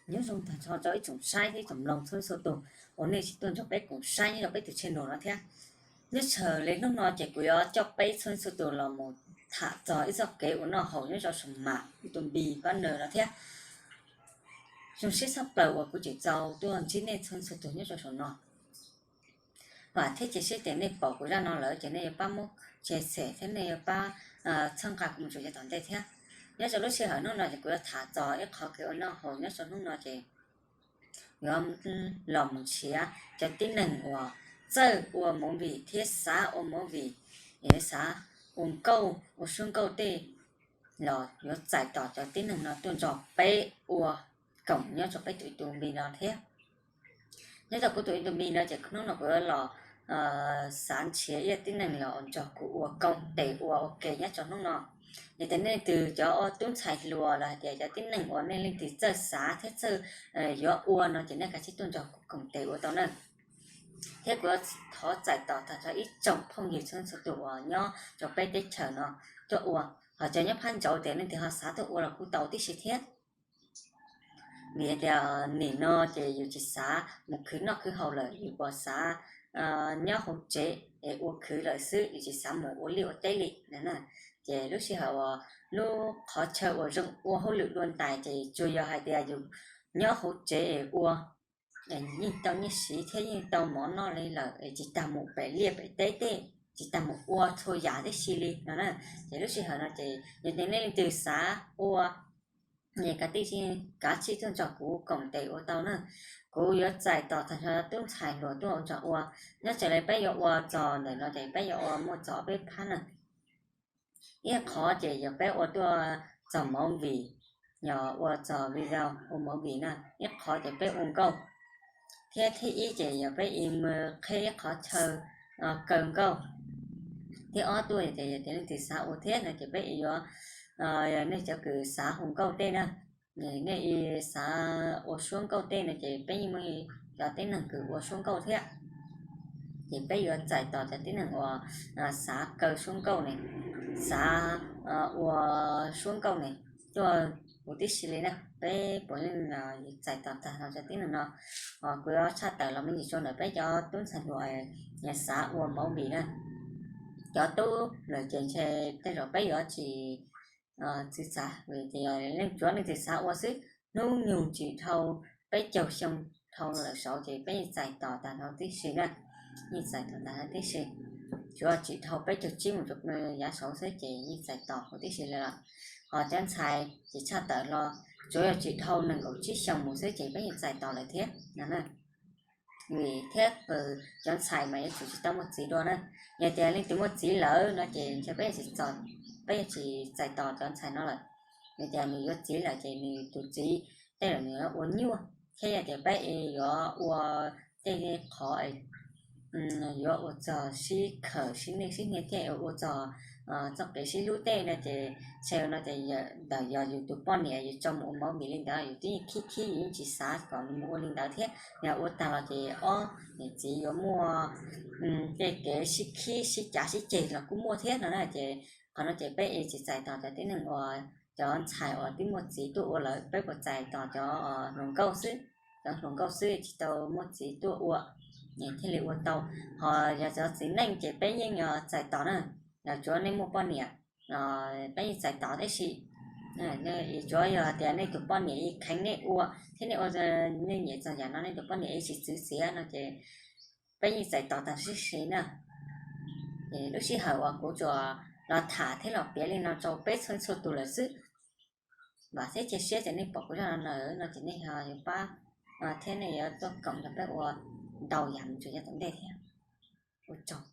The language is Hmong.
Nyob zoo tag nrho rau ib tsoom saib thiab ib tsoom mloog txhua txhua tus uas nej tseem tuaj nrog peb koom saib nyob rau peb tus channel no thiab. Nyob raws li hnub no ces kuv yuav coj peb txhua txhua tus los mus tham txog ib txoj kev ua noj haus nyob rau saum mam YouTube partner no thiab. Zoo siab tshaj plaws uas kuv tseem tau tuaj ntsib nej txhua txhua tus nyob rau saum no. Vam thiab cia siab tias nej pom kuv zaj no lawm ces nej yuav pab muab share thiab nej yuav pab txhawb nqa kuv mus rau yav tom ntej thiab. Nyob rau lub sij hawm hnub no ces kuv yuav tham txog ib qhov kev ua noj haus nyob rau hnub no ces yuav los mus nrhiav cov tib neeg uas txawj ua movie thiab xav ua movie, xav ua nkauj ua suab nkauj tej los yuav txais tos cov tib neeg no tuaj nrog peb ua koom nyob rau peb tus YouTube no thiab. Nyob rau kuv tus YouTube no ces hnub no kuv yuav los xav nrhiav ib tib neeg los nrog kuv ua koom tes ua ua ke nyob rau hnub no. Yog tias nej leej twg cov ua tub ntxhais hluas los hais tias cov tib neeg uas nej leej twg txawj xav thiab txawj yuav ua no ces nej kav tsij tuaj nrog kuv koom tes ua tau na. Thiab kuv yuav thov txais tos tag nrho ib tsoom phooj ywg txhua txhua tus uas nyob rau peb teb chaws no tuaj ua, ho cov nyob phab ntsaud tias leej twg ho xav tuaj ua los kuj tau tib si thiab. Vim tias nim no ces yus tsis xav mus khwv noj khwv haus lawm, yus puas xav nyob hauv tsev es ua khwv lawm xwb, yus tsis xav mus ua liaj ua teb li na. Ces lub sij hawm uas lub qhov chaw uas zoo ua hauj lwm dua ntais ces tsuas yog hais tias yus nyob hauv tsev es ua yeej tau nyiaj siv thiab yeej tau mov noj li lawm es tsis tas mus pem liaj pem teb tej, tsis tas mus ua txhua yam tib si li no na. Ces lub sij hawm no ces yog tias nej leej twg xav ua, kav tsij, kav tsij tuaj nrog kuv koom tes ua tau na. Kuv yuav txais tos tag nrho tub ntxhais hluas tuaj nrog ua. Nyob raws li peb yuav ua txog ntawm no ces peb yuav ua muaj txog peb phab na. Ib qhov ces yog peb ua tuaj txog movie, yog ua txog video ua movie na. Ib qhov ces peb ua nkauj, thiab thib ib ces yog peb mus qhib ib qhov chaw kaw nkauj. Thib ob tuaj ces yog tias leej twg xav ua thiab no ces peb yuav, nej cov kws xav hu nkauj tej na, nej xav ua suab nkauj tej no ces peb yeej muaj cov tib neeg kws ua suab nkauj thiab. Ces peb yuav txais tos cov tib neeg uas xav kaw suab nkauj ne, xav ua suab nkauj ne, tuaj huv tib si li na. Peb puav leej txais tos tag nrho cov tib neeg no. Kuv yuav tshaj tawm los me ntsis rau ntawm peb cov tub ntxhais hluas xav ua movie na. Cov tub lawm ces ntshe tej zaum peb yuav tsis txwv txav, vim tias leej twg leej twg xav ua xwb, hnub nyoog tsis dhau peb caug xyoo dhau lawm saud ces peb yeej txais tos tag nrho tib si na. Yeej txais tos tag nrho tib si, tsuav tsis dhau peb caug tsib mus rau yav saud xwb ces yeej txais tos huv tib si li lawm. Ho cov ntxhais ces tshaj tawm los tsuav yog tsis dhau nees nkaum tsib xyoo mus xwb ces peb yeej txais tos lawm thiab no na. Vim thiab cov ntxhais mas yuav tsum tsis tau muaj txiv dua na. Yog tias leej twg muaj txiv lawm no ces ntshe peb, peb yuav tsis txais tos cov ntxhais no lawm. Yog tias nws yuav txiv lawm ces nws tus txiv tej zaum nws yuav ua nyuaj, thiab yog tias peb yuav ua tej qhov yuav ua txog sib khawm sib neej sib hnia thiab ua txog txoj kev sib hlub tej no ces ntshe no ces ntawm yog yus tus poj niam yus tso mus ua movie li ntawd yus twb yeej khib khib, yus yeej tsis xav kom nws mus ua li ntawd thiab. Yog ua tag los ces ob niam txiv yuav muaj tej kev sib khib sib cav sib ceg los kuj muaj thiab no na. Ces qhov no ces peb tsis txais tos cov tib neeg uas cov ntxhais uas twb muaj txiv tuaj ua lawm, peb puas txais tos cov hluas nkauj xwb. Cov hluas nkauj xwb tsis tau muaj txiv tuaj ua thiaj li ua tau. Ho yog cov txiv neej ces peb yeej txais tos na, los tsuav nej muaj poj niam, peb yeej txais tos tib si. Tsuav yog tias nej tus poj niam kheev nej ua thiab nej ua, nej nyiam txog yam no nej tus poj niam tsis txwv txiav no ces peb yeej txais tos tag tib si na. Lub sij hawm uas kuv tsuas los tham thiab los piav li no rau peb txhua txhua tus lawm xwb. Vam thiab cia siab tias nej pom kuv zaj no lawm no ces nej yuav pab thiab nej yuav tuaj koom nrog peb ua ntau yam mus rau yav tom ntej thiab. Ua tsaug.